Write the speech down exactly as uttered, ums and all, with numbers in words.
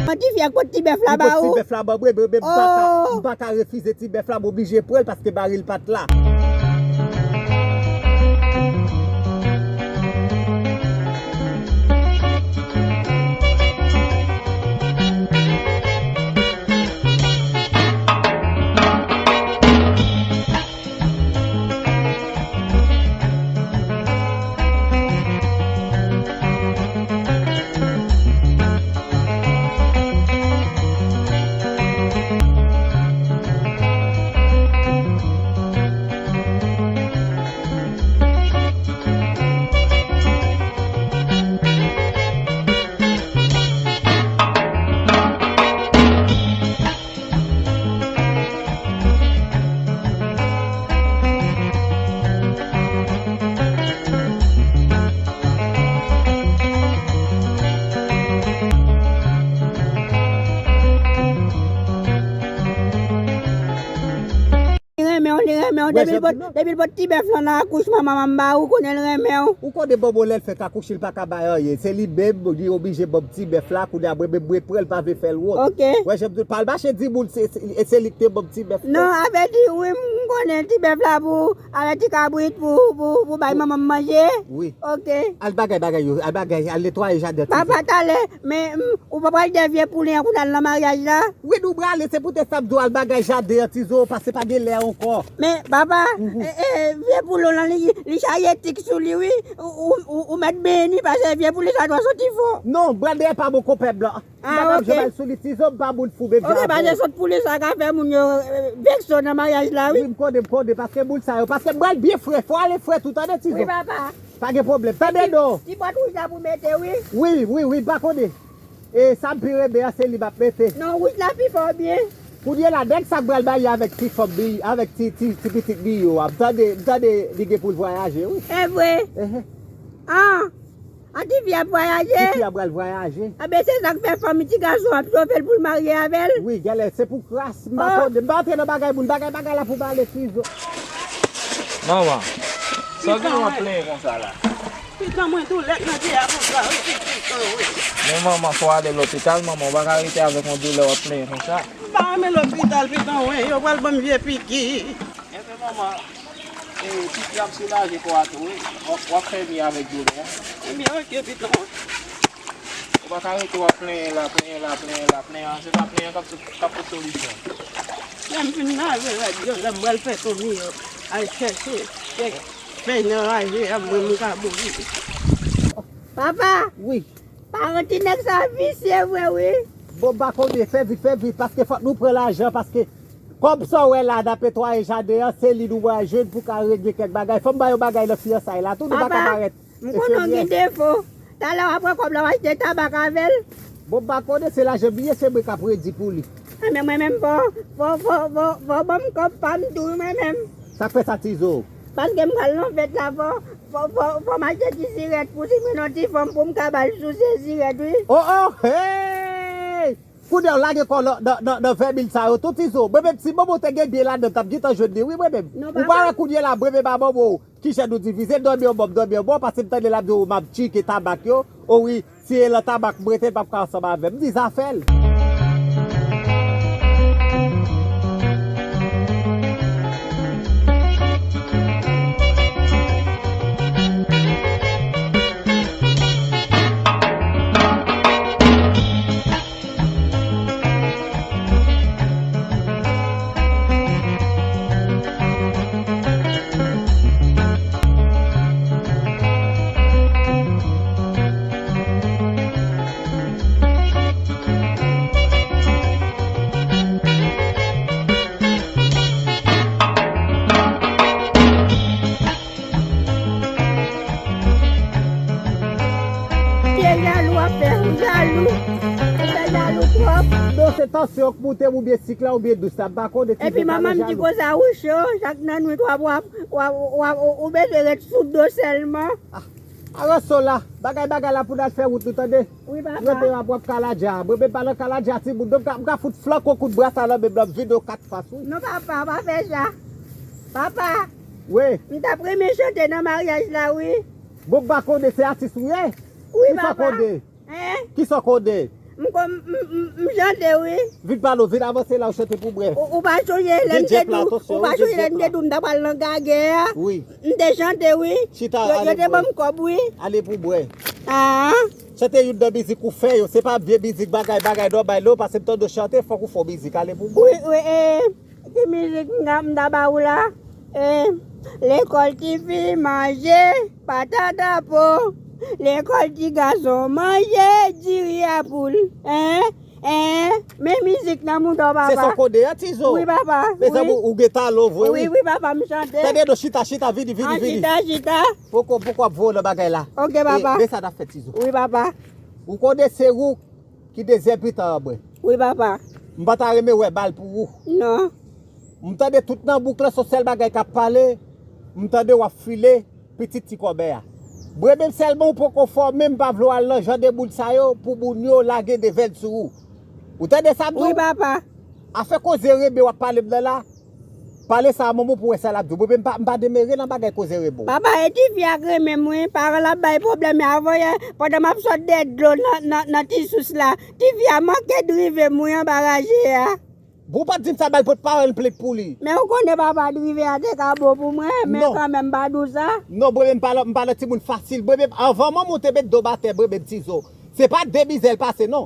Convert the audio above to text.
An ti fyè k pot ti bèf la ba ou. Li pot ti bèf la ban mwen, men, men m pa ka, oh, m pa ka refize ti bèf la, m oblije pran l paske mari l pa t la. Li renmen w, li renmen w. Depi l pot, depi l pot ti bèf lan nan akouchman manman m ba ou, konnen l renmen w. Ou konnen bòbò lè l fèk akouche, l pa ka bay anyen. Se li menm, li oblije ban m ti bèf la, kounye a mwen menm mwen pran l, pa vle fè l wont. Ok. Wè, jan m di w, pa al mache di moun se, se, se li ki te ban m ti bèf la. Non, avè di wi, m konnen ti bèf la pou, avè ti kabrit pou, pou, pou bay manman m manje. Wi. Ok. Al bagay bagay yo, al bagay, al netwaye jaden ti. Papa, talè, men, m, ou pa pral dèyè vye pouli an pou n al nan maryaj la? Wi, nou prale, se poutèt sa m di w al bagay jaden an, Tizo, paske pa gen lè ankò. Men, papa, e, e, vye pouli w lan, li, li chaje tik sou li, wi. Ou, ou, ou, ou mèt beni, paske vye pouli sa dwe soti fò. Non, brandè pa bon konpè blan. Ah, ok. M pa janm al sou li, Tizo, m pa moun fou, menm jan avè w. Ok, paske sot pouli sa ka fè moun yo, e, vekse w nan maryaj la, wi. Wi, m konnen, m konnen, paske moun sa yo, paske m pral byen fre, fò ale fre tou, tande, Tizo? Wi, papa. Pa gen pwoblèm, tande, non? Ti bwat wouj la pou mete, wi. Wi, wi, wi, m pa konnen. E sa m pi renmen an, se li m ap mete. Non, wouj la pi fò byen. Kounye la, nèg sa k pral marye avèk ti fanm li, avèk ti, ti, ti pitit li yo a, m tande, m tande li gen pou l vwayaje, wi. E vre? Ehe. An, an ti fi ap vwayaje? Ti fi a pral vwayaje. Anben, se sa k fè fanmi ti gason ap chofe l pou l marye avè l? Wi, genlè, se pou kras, m pa konnen, m pa antre nan bagay moun, bagay, bagay la pou pale, Tizo. Manman, sa w gen w ap plenyen konsa la? Pitit mwen tou lèd nan je a konsa, wi, pitit mwen, wi. Men manman, fò w ale lopital, manman, w pa ka rete avèk yon doulè w ap plenyen konsa. M pa renmen lopital, pitit mwen, yo pral ban m vye piki. Enben manman, e, piki ap soulaje kò a tou, wi. W ap, w ap fè byen avèk doulè a. Ebyen, ok, pitit mwen. Ou pa ka rete w ap plenyen la, plenyen la, plenyen la, plenyen la. Se pa plenyen k ap, k ap pot solisyon. Lè m fin lave rad yo, lè m pral fè fanmi yo al chèche kèk fèy nan raje a, mwen m ka boule. Papa! Wi. Paran ti nèg sa visye vre, wi. Bon, m pa konnen, fè vit, fè vit, paske fòk nou pran lajan, paske kòb sa w wè la, n ap netwaye jaden an, se li nou pral jwenn pou ka regle kèk bagay. Fò m ba yo bagay nan fiyansay la, tou nou pa ka parèt. M konnen w gen defo. Talè w ap pran kòb la, w achte tabak avè l. Bon, m pa konnen, se lajan biyè, se mwen k ap redi pou li. Anben mwen menm, fò, fò, fò, fò, fò ban m kòb pa m tou, wi, mwen menm. Sa k fè sa, Tizo? Paske m pral nan fèt la, fò, fò, fò, fò m achte ti sirèt pou si mwen nan ti fanm pou m ka ba l souse sirèt, wi. Oh, oh, hey! Kounye a w lage kò w nan, nan, nan, nan ven mil sa yo tou, Tizo. Mwen menm, si Bobo te gen byen ladan, m t ap gentan jwenn li, wi, mwen menm. Ou pa wè kounye a la, mwen menm a Bobo. Kijan nou divize, dòmi yon bò, m dòmi yon bò, paske m tande l ap di w m ap tchike tabak yo. O wi, si e lan tabak m rete, l p ap ka ansanm avè m. M di zafè l. Pye jalou ap fè, ou jalou. Ou fè jalou twòp. Non, se tansyon k moute m oubyen sik la oubyen dous la, m pa konnen. Epi manman m di konsa ou cho, chak nan nwit w ap, w ap, w ap, w ap, ou bezwen ret sou do sèlman. Ah, aranse w la, bagay bagay la pou n al fè wout nou, tande? Wi, papa. Rete w ap, w ap kaladja, mwen menm pa nan kaladja timoun, non, m ka, m ka fout flanke w kout brasa nan men m nan, m vide w kat fas, wi. Non, papa, pa fè sa. Papa. Wi. M t ap renmen chante nan maryaj la, wi. Bon, m pa konnen se atis ou ye? Wi, papa. Kisa w konnen? Hein? Kisa w konnen? M kon- m- m- m chante wi. Vin pale, vin avanse la, ou chante pou bwè. Ou ou pa sonje lè m te di w, ou pa sonje lè m te di w m ta pral nan gagè a? Wi. M te chante wi. Chita, yo te ban m kòb wi. Ale pou bwè. Ah. Chante youn nan mizik ou fè yo, se pa vye mizik bagay bagay non bay non, paske m tande w chante, fòk ou fè yon mizik, ale pou bwè. Wi, wi, e. Ki mizik m ta ba ou la? Eh, lekòl tifi manje patata po. Lekòl ti gason manje diri a poul. Hein? Hein? Men mizik nan mouda w papa. Se sa w konnen an Tizo? Wi papa. Mezanmi ou gen talan vre wi. Wi wi papa m chante. Tande non chita chita vini vini vini. Chita chita. Poko poko ap voye nan bagay la. Ok papa. Men sa n ap fè Tizo. Wi papa. Ou konnen se ou ki dezyèm mitan an mwen. Wi papa. M pa ta renmen wè bal pou ou. Non. M tande tout nan bouk lan se yon sèl bagay k ap pale. M tande w ap file pitit ti kòbè a. Mwen menm sèlman ou poko fòme m pa vle w al nan jan de moun sa yo pou moun yo lage devèn sou ou. Ou tande sa m di w? Wi papa. Afè koze renmen w ap pale m nan la. Pale sa a manman w pou w wè sa l ap di w. Mwen menm m pa m pa demere nan bagay koze renmen w. Papa e tifi a k renmen m wi. Paran l ap bay pwoblèm e avan yè pandan m ap sot dèyè dlo nan nan nan ti sous la, tifi a manke drive m wi anba raje a. Bon w pa t di m sa ba l pot paran l plent pou li. Men ou konnen papa drive a te ka bon pou mwen men kanmenm m pa di w sa. Non mwen menm m pa nan m pa nan timoun fasil mwen menm anvan manman w te met do m atè mwen menm Tizo. Se pa de mizè l pase non.